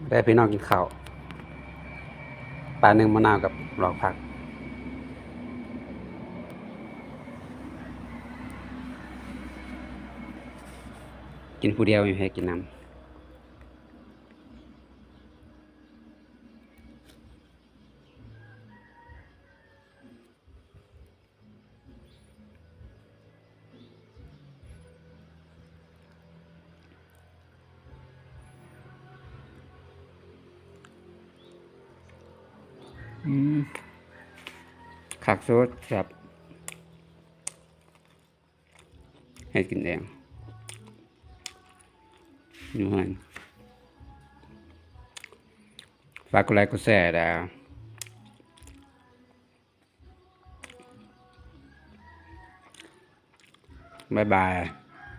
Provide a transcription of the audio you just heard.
ເດີພີ່ນ້ອງ ກິນເຂົ້າ ປາໜຶ້ງມະນາວກັບລອກຜັກ. ກິນຜູ້ດຽວ ມີໃຜກິນນຳ? ອືມ ຄັກສຸດ ແຊບ ເຮັດກິນເອງ ຢູ່ເຮືອນ. ຝາກກົດໄລກົດແຊເດີ້. ບາຍບາຍ.